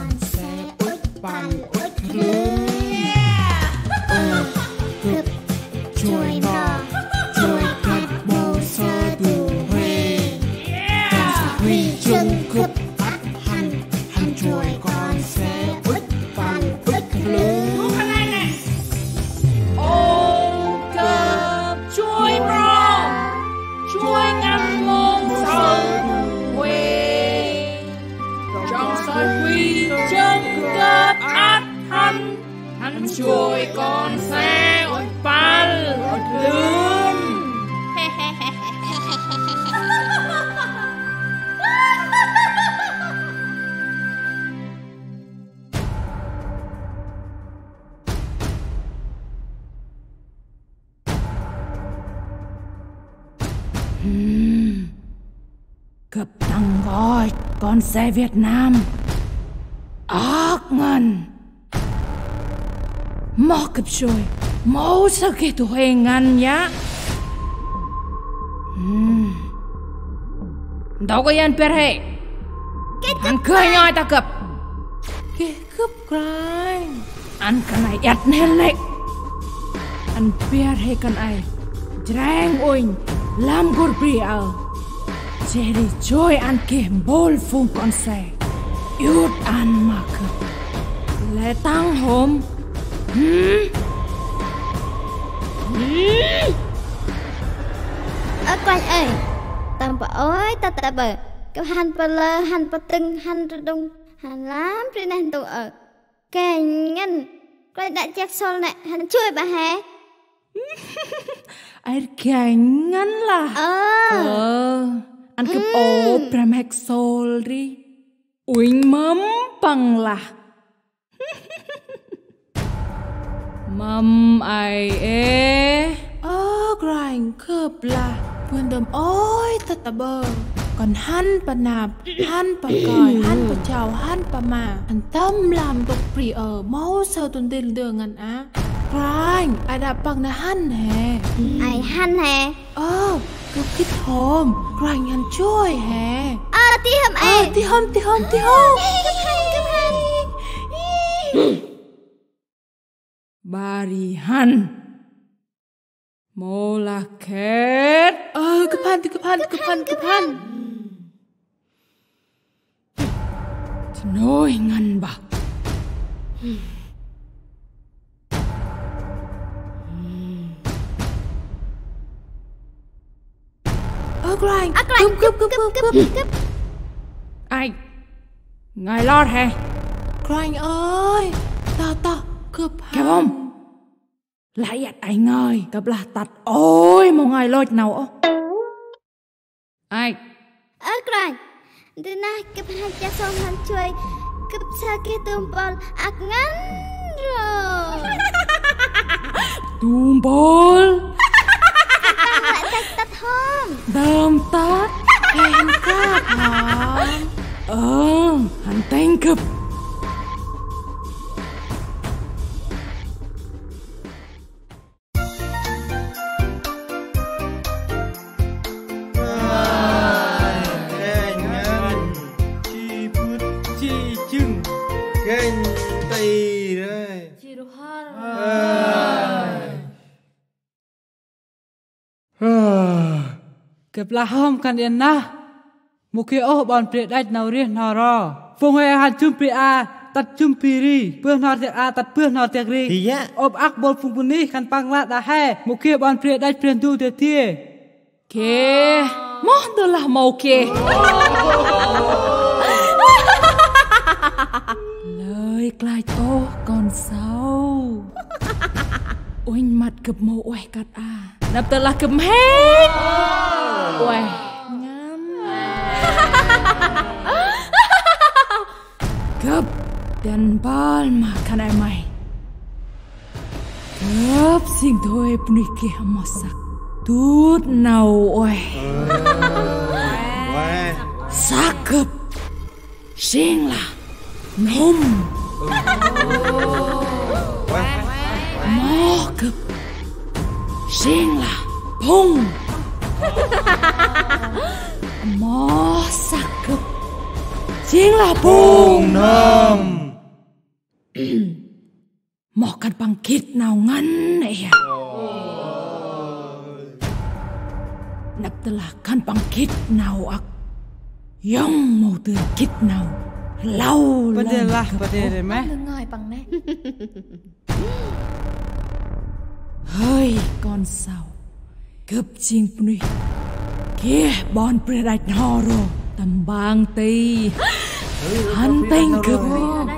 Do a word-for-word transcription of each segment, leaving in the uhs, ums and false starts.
Kon se ŭch păl ŭch hlưm. Ơ, gâp, joi mro, joi kăp mâu sơ du huê. Kon se huê jâng gâp ăt hăn, hăn joi kon se ŭch păl ŭch hlưm. Ơ, gâp, joi mro, joi kăp mâu sơ du huê. Kon se huê jâng gâp ăt hăn, hăn joi kon se ŭch păl ŭch hlưm. Hmm. Gâp tăng nkoch kon se Việt Nam. Âk ngăn. Moh gâp joi, mâu sơ geh du huê ngăn yơh. Hmm. Ntŭk ơ ăn bar he. Hăn geh nhoi ta gâp. Geh gâp Kôranh. Ăn kơt nây iăt neh nĕ. Ăn bar he kơt nây jreng uănh lăm gŭr bri aơ. Jêh ri joi ăn geh mpôl phung kon se. Iăt ăn ma gâp. Lĕ tăng hôm. Hmm? Hmm? Ơ Kôranh ơi. Tâm pă ôi tât ta bơ. Gâp hăn pă lơ, hăn pă tâng, hăn rđŭng, hăn lăm bri neh ntu ơ. Gay ngăn, Kôranh đă jek sol nĕ, hăn joi bah he. Aơ gay ngăn lah. Ơ. Ơ, ăn gâp ôp brah mhek sol ri. Uănh mâm păng lah. Mâm ay ê. Ơ Kôranh, gâp lah. Bân dơm ôi tât ta bơ. Kon hăn pă năp, hăn pă kơi, hăn pă jao, hăn pă ma. Hăn tâm lam ntŭk bri ơ, mâu sơ du ntil ndơ ngăn a. Kôranh, ay đă păng nơh hăn he. Ay hăn he. Ơ, gâp gĭt hôm, Kôranh hăn joi he. Ơ, ti hôm ê. Ơ, ti hôm, ti hôm, ti hôm. Bar ri hăn. Mâu lah khêt. Ơ, gâp hăn, gâp hăn, gâp hăn, gâp hăn. Jnôi ngăn bah. Ơ Kôranh. Ơ Kôranh. Gâp, gâp, gâp, gâp, gâp. Ay. Ngai lor he. Kôranh ơi. Tât, tât, gâp hăn. Gâp hôm. Lah iăt ay ngơi, gâp lah tât ôi mâu ngai lôch nau ôh. Ay. Ơ Kôranh, ndơ nơh gâp hăn jêh sŏng hăn joi, gâp sơ geh du mpôl âk ngăn ro. Du mpôl. Tât, tât, tât hôm. Dơm tât. Hên kơp hôm. Ơ, hăn têng gâp. Kênh ngăn. Chi bŭt. Chi jâng. Kênh ti rai. Chi rŭ hăr. Gâp lah hôm khân ay nơh. Mâu geh ôh ƀon bri đăch nau rêh n'ho ro. Phung he hăn jŭm bri a, tât jŭm bri ri. Bơh n'ho tiăk a, tât bơh n'ho tiăk ri. Ôp âk mpôl phung bunuyh khân păng lah đah he. Mâu geh ƀon bri đăch Brah Ndu dadê. Geh, moh ndơ lah mâu geh. Lơi klach ôh kon sau. Uănh măt gâp mâu ueh kơt a. Năp tơ lah gâp mhe. Ueh. Ngăn. Gâp dăn mpơl ma khân ay may. Gâp sĭng dơi bunuyh geh amoh săk. Dŭt nau ueh. Săk gâp. Sĭng lah. Nŭm. Moh gâp. Sĭng lah. Phŭng. Amoh săk gâp. Jêng lah phung nơm. Moh khân păng gĭt nau ngăn nê ya. Nđâp tơlah khân păng gĭt nau âk. Yŏng mâu dơi gĭt nau. Lau Bơ đê lăng lah, bơ đê đê meh. Ngơi păng nê. Hơi kon sau. Gâp jêng bunuyh geh ƀon Brah Đăch n'ho ro tâm ban ti. Hăn tĭng gâp,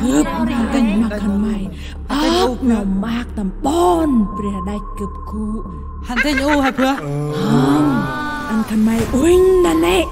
gâp mra ăn ma khân may âk nau maak tâm ƀon Brah Đăch gâp gŭ. Hăn tĭng u hê bơh. Hăn, ăn khân may uănh nanê̆.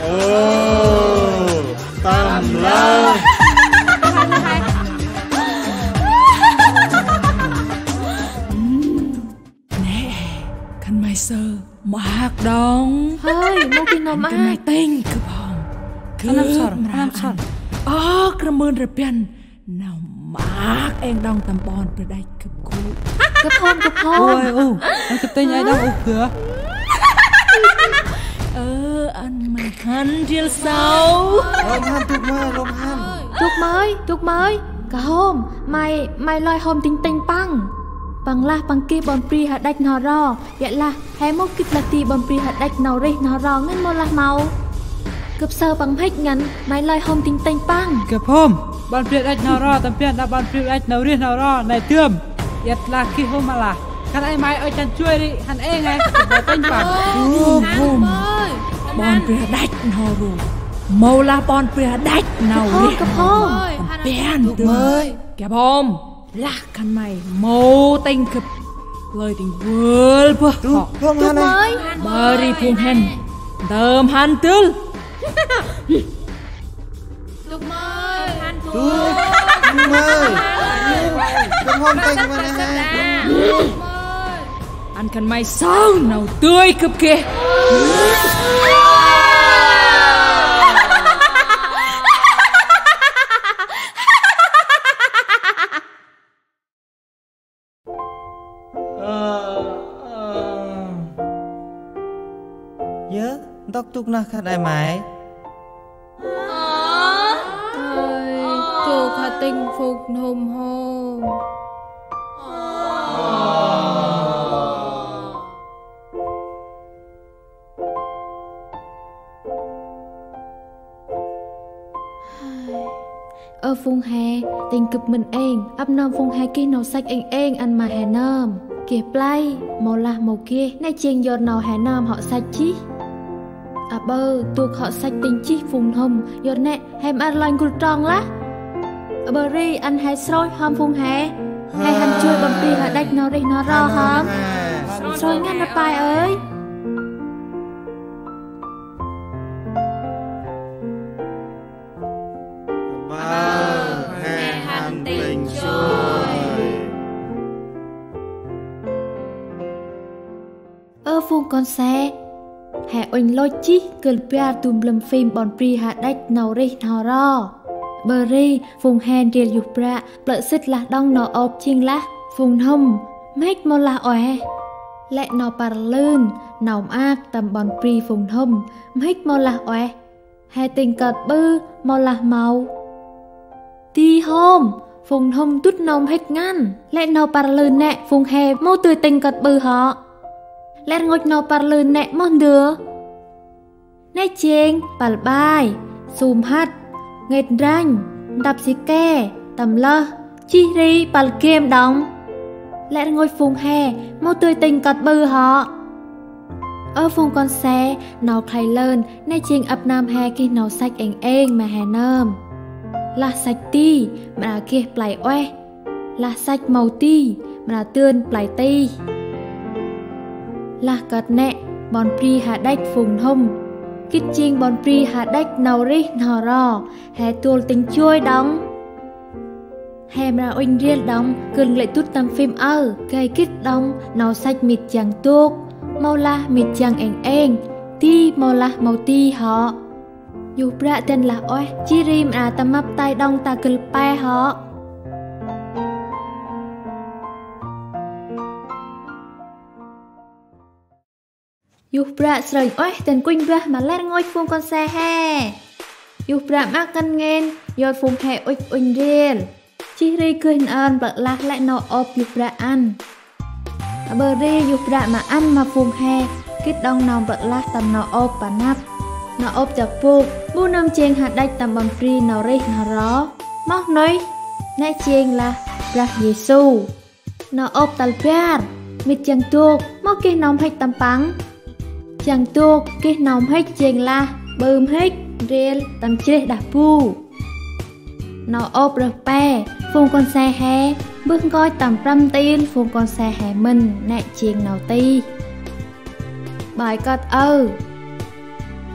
Ơ, tâm lăng. Nê, khân may sơ maak đŏng. Hơi, mâu geh nau maak. Khân may tĭng gâp hŏm. Khân may sơr, khân may sơr. Ơ, krơmơn rơbăn. Nau maak êng đŏng tâm ƀon Brah Đăch gâp gŭ. Gâp hŏm, gâp hŏm. Ôi, u, ăn gâp tĭng ai đŏng u gâp. Ơ, ăn may hăn ndrel sau. Lŏm hăn, dŭk mơi, lŏm hăn. Dŭk mơi, dŭk mơi. Gâp hŏm, may, may lơi hŏm tĭng tĭng păng. Păng lah păng geh ƀon Brah Đăch n'ho ro. Ƀiălah, he mâu gĭt lah di ƀon Brah Đăch nau rêh n'ho ro ngăn mâu lah mâu. Gâp saơ păng mhĭk ngăn, may lơi hŏm tĭng tĭng păng. Gâp hŏm, ƀon Brah Đăch n'ho ro, tâm ban đah ƀon Brah Đăch nau rêh n'ho ro, nây dơm. Ƀiălah geh hôm ma lah. Khân ay may ơi chăn chuê ri, hăn êng he, gâp tĭng păng. Gâp hŏm, ƀon Brah Đăch n'ho ro. Mâu lah ƀon Brah Đăch nau rêh n'ho ro. Tâm ban dơm. Gâp hŏm. Lah khân may mâu tĭng gâp. Lơi tĭng vơl bơh. Dŭk, hŏ. Dŭk mơi. Bơh ri phung hên. Dơm hăn tơl. Dŭk mơi. Dŭk mơi. Dŭk mơi. Dŭk mơi. Ăn khân may saơ nau dơi gâp geh. Ơ, ơ. Yơ, ntŭk dŭk nơh khân ay may. Hơi, dŭk khân tĭng phung nhŭm hŏm. Ơ phung he, tĭng gâp mĭn êng, ăp nơm phung he geh nau săch êng êng ăn ma he nơm. Geh play, mâu lah mâu geh, nê jêng yor nau he nơm hŏ săch jêh. Aƀaơ, dŭk hŏ săch tĭng jêh phung nhŭm, yor nê he mƀăr lơi gŭl trong lah. Aƀaơ ri ăn he srôih hŏm phung he. He hăn chuê ƀon Brah Đăch nau rêh n'ho ro hŏm. Srôih ngăn nơh pay ơi. Aƀaơ he hăn tĭng chuê. Ơ phung kon se, he uănh lôch jêh gưl bar du mlâm phim ƀon Brah Đăch nau rêh n'ho ro. Aƀaơ ri phung he ndrel yuh bră, plơ̆ sĭt lah đŏng nau ôp jêng lah phung nhŭm, mhĭk mâu lah ueh. Lĕ nau pâl lưn, nau maak tâm ƀon bri phung nhŭm, mhĭk mâu lah ueh? He tĭng kơt ƀư mâu lah mâu? Di hôm, phung nhŭm dŭt nau mhĭk ngăn. Lĕ nau pâl lưn nĕ phung he mâu dơi tĭng kơt ƀư hŏ? Lĕ rngôch nau pâl lưn nĕ moh ndơ? Nĕ jêng pâl ƀai, su mhât, ngêt ndrănh, ntăp si ke, tâm lơh, jêh ri pâl game đŏng. Lĕ rngôch phung he mâu dơi tĭng kơt ƀư hŏ? Ơ phung kon se, nau khlay lơn nĕ jêng ăp nơm he geh nau săch êng êng ma he nơm. Lah săch di, mra geh play ueh. Lah săch mâu di, mra dơn play tih. Lah kơt nĕ ƀon bri hađăch phung nhŭm, gĭt jêng ƀon bri hađăch nau rêh n'ho ro, he dôl tĭng joi đŏng. He mra uănh ndrel đŏng, gưl n'glĕ dŭt tâm phim aơ, gay gĭt đŏng nau săch mĭt jăng dôk, mâu lah mĭt jăng êng êng, di mâu lah mâu di hŏ? Yuh Bră dăn lah ueh, jêh ri mra tâm mâp tay đŏng ta gưl pe hŏ. Yuh Bră srơnh ueh dăn kuh mbah ma lĕ rngôch phung kon se he. Yuh Bră maak ngăn ngên, yor phung he ŭch uănh ndrel. Jêh ri geh n'hâm plơ̆ lah lĕ nau ôp Yuh Bră ăn. Aƀaơ ri Yuh Bră mra ăn ma phung he gĭt đŏng nau plơ̆ lah tâm nau ôp pa năp. Nau ôp dăk bôk, mbu nơm jêng hađăch tâm ƀon bri nau rêh n'ho ro? Moh nuyh? Nĕ jêng lah Brah Yêsu. Nau ôp tal bar, mĭt jăng dôk, moh geh nau mhĭk tâm păng? Jăng dôk geh nau mhĭk jêng lah ƀư mhĭk ndrel tâm chrêh đah bu. Nau ôp rơh pe, phung kon se he mbơh nkoch tâm prăm ntil phung kon se he mĭn nĕ jêng nau tih. Ƀai kơt aơ,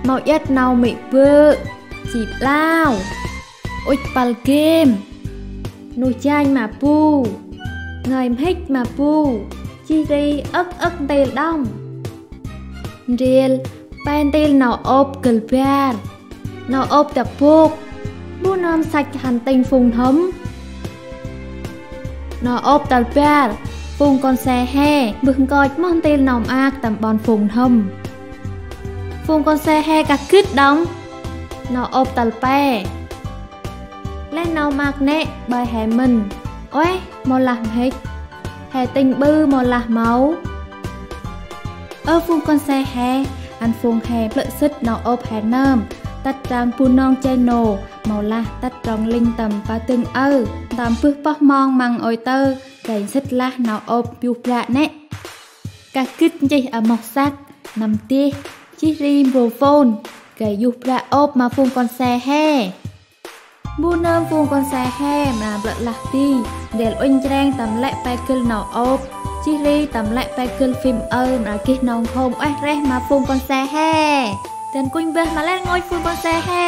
mâu iăt nau mê̆ bơ̆, ji blao, ŭch pâl game, nuih janh ma bu, ngơi mhĭk ma bu, jêh ri âk âk ntil đŏng. Ndrel pe ntil nau ôp gưl bar, nau ôp dăk bôk, mbu nơm săch hăn tĭng phung nhŭm? Nau ôp tal bar, phung kon se he mbơh nkoch moh ntil nau maak tâm ƀon phung nhŭm? Phung kon se he kah gĭt đŏng. Nau ôp tal pe, lĕ nau maak nĕ ƀai he mĭn ueh mâu lah mhĭk? He tĭng ƀư mâu lah mâu? Ơ phung kon se he, ăn phung he plơ̆ sĭt nau ôp he nơm tât trang Bunong channel mâu lah tât trong link tâm pa dâng aơ, tâm bơh pơh mong măng ôi tơ, gay sĭt lah nau ôp Yuh Bră nĕ. Kah gĭt nchih amoh săk, năm dih, jêh ri mbo phôn, gay Yuh Bră ôp ma phung kon se he. Mbu nơm phung kon se he mra plơ̆ lah di ndrel uănh chreng tâm lĕ pe gưl nau ôp, jêh ri tâm lĕ pe gưl phim aơ mra geh nau nkhôm ueh reh ma phung kon se he. Dăn kuh mbah ma lĕ rngôch phung kon se he.